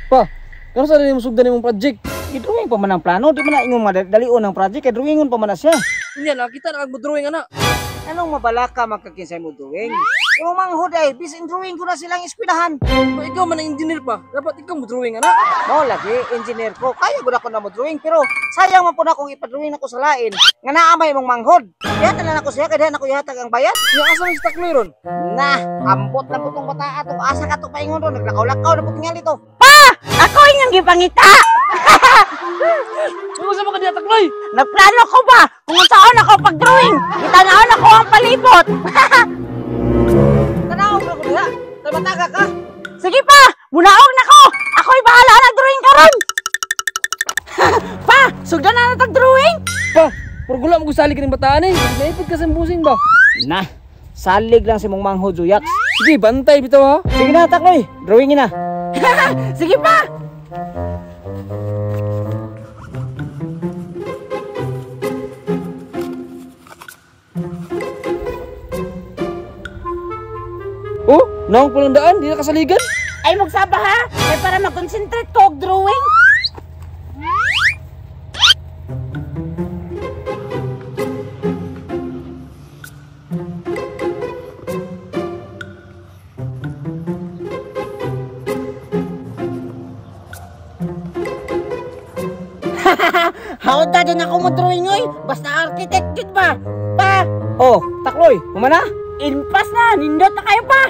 Pa, kano sa rin mo sugdan imong project? Gidrawing pa man ang plano, di man na ingon madalion ang project, kay drawingon pa man na siya. Unya, nakita na kag mo drawing ana. Anong mabalaka magkakinsay mo drawing? Imong manghod ay, bisin drawing ko na silang eskwelahan. Pa, ikaw man ang engineer pa, dapat ikaw mo drawing ana. Mao lagi, engineer ko, kaya gud ako na mo drawing, pero sayang man po na kung ipa-drawing nako sa lain, nga naa may imong manghod. Ihatag na nako siya, kay diha nako ihatag ang bayad. Nya asa man si Takloy ron? Nah, ambot na po tong bata atong asa ka to paingon ron, naglakaw-lakaw na po tingali to. Pa! Ako inyong gipangita! Kung sa mga diha Takloy? Nagplano ko ba kung saan ako pag-drawing? Itanawon ako ang palibot. Tanaw ko diha. Tabataga ka. Sige pa, munaog na ko. Ako'y bahala na drawing karon. Pa, sugdan na natag drawing. Pa, puro gula mo salig kining bataan eh. Naipod ka sa busing ba? Nah, salig lang si mong manghod Zuyax. Sige, bantay bitaw ha. Sige na Takloy, drawingin na. Sige pa. Oh, naong palang daan, di na kasaligan. Ay magsaba ha, kay para mag-concentrate ko og drawing. Hawad na din ako mo drawing oy, basta architect gid ba? Pa. Oh, Takloy, humana? Impas na, nindot na kayo pa.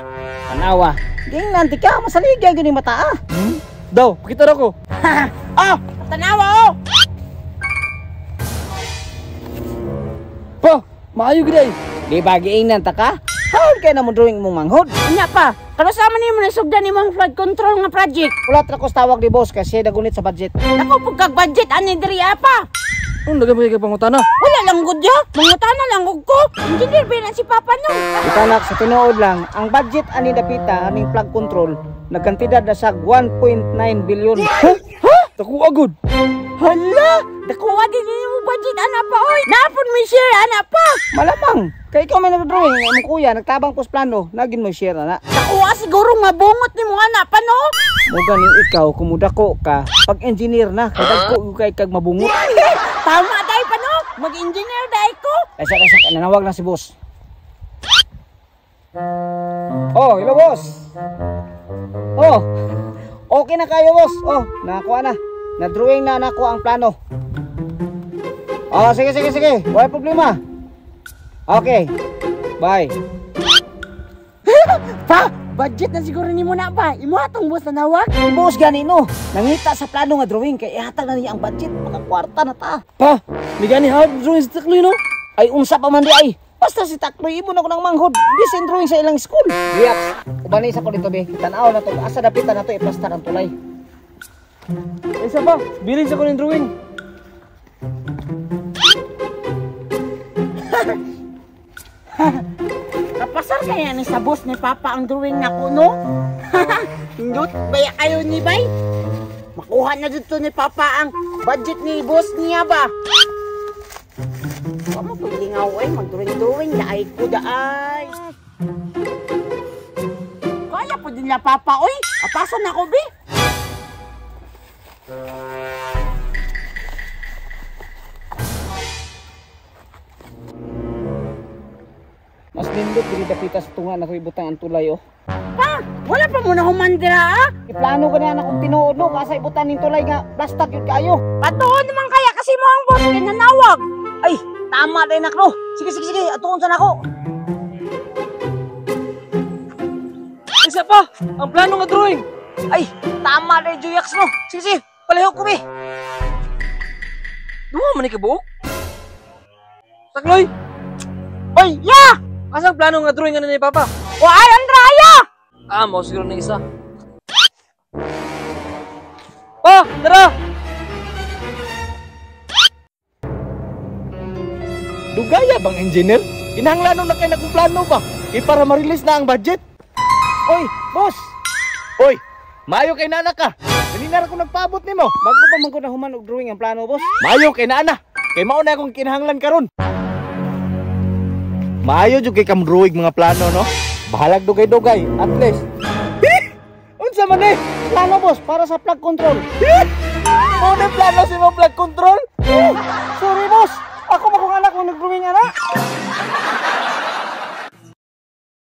Tanawa, gingnan ti ka, masaligay gyud ni mata ah. Hmm? Daw, pakita ra ko. Oh, tanawa oh. Pa, maayo gid ay. Di ba giingnan ta ka? Hawd kay na mo drawing imong manghod. Unya pa, kanusa man nimo nasugdan imong flood control nga project? Wala tra ko tawag ni boss kasi nagunit sa budget. Nako pud kag budget ani diri pa. Ano lagi mo kay pangutana? Wala lang gud ya, mangutana lang gud ko. Engineer ba na si Papa no? Itanak sa tinuod lang, ang budget ani dapita aning flood control nagkantidad na sa 1.9 billion. Ha? Ha? Dako agud. Hala, dakuha din nimo budget ana pa oy. Naapon mi share ana pa. Malamang kay ikaw may nagdrawing nga imong kuya nagtabang pos plano, nagin mo share ana. Dakuha siguro mabungot nimo ana pa no. Mo gani ikaw kumudako ka pag engineer na kay dagko kay kag mabungot. Tama dai pa no, mag-engineer dai ko. Kaysa kaysa nanawag na si boss. Oh, hello boss. Oh, okay na kayo boss. Oh, nakakuha na. Na-drawing na nako ang plano. Oh, sige sige sige. Wala problema. Okay. Bye. Pa, budget na siguro nimo na pa. Imo atong boss na nawag. Boss gani no. Nangita sa plano nga drawing kay ihatag na niya ang budget, makakwarta na ta. Pa, di gani hawd drawing si Takloy no? Ay unsa pa man di ay. Basta si Takloy imo na ko ng manghod. Bisin drawing sa ilang school. Riyak, ubanay sa ko dito be. Tan-aw na to. Asa dapitan na to iplastar ang tulay. Isa pa, bilin sa ko ning drawing. Kapasar kaya ni sa boss ni Papa ang drawing nako no? Hindot baya kayo ni bay? Makuha na dito ni Papa ang budget ni boss niya ba? Wa mo paglingaw ay mag-drawing-drawing daay ko daay. Kaya po din na Papa oy. Apasan ako bi. Mas nindot diri dapita sa tunga na ko ibutang ang tulay oh. Pa, wala pa mo na humandira ah. Iplano ka na akong tinuod no, kasa ibutan ning tulay nga plastak yun kayo. Patuon naman kaya kasi mo ang boss kay nanawag. Ay, tama din nak no. Sige sige sige, atuon sa nako. Isa pa, ang plano nga drawing. Ay, tama din Juyax no. Sige sige, palihog ko bi. Duha man ni kabuok. Takloy. Oy, ya. Asang plano nga drawing ano ni Papa? Waay, Andraya! Ah, mo siguro na isa. Pa, tara! Dugaya bang engineer? Kinahanglan na kay nakong plano ba? Kay para ma-release na ang budget. Oy, boss! Oy, maayo kay nana ka. Ganina ra ko nagpaabot nimo. Bago pa man ko nahuman og drawing ang plano, boss. Maayo kay nana. Kay mao na akong kinahanglan karon. Maayo jud kay kam drawing mga plano no. Bahalag dugay-dugay at least. Unsa man eh? Plano, boss, para sa plug control. Mao na plano sa imong plug control.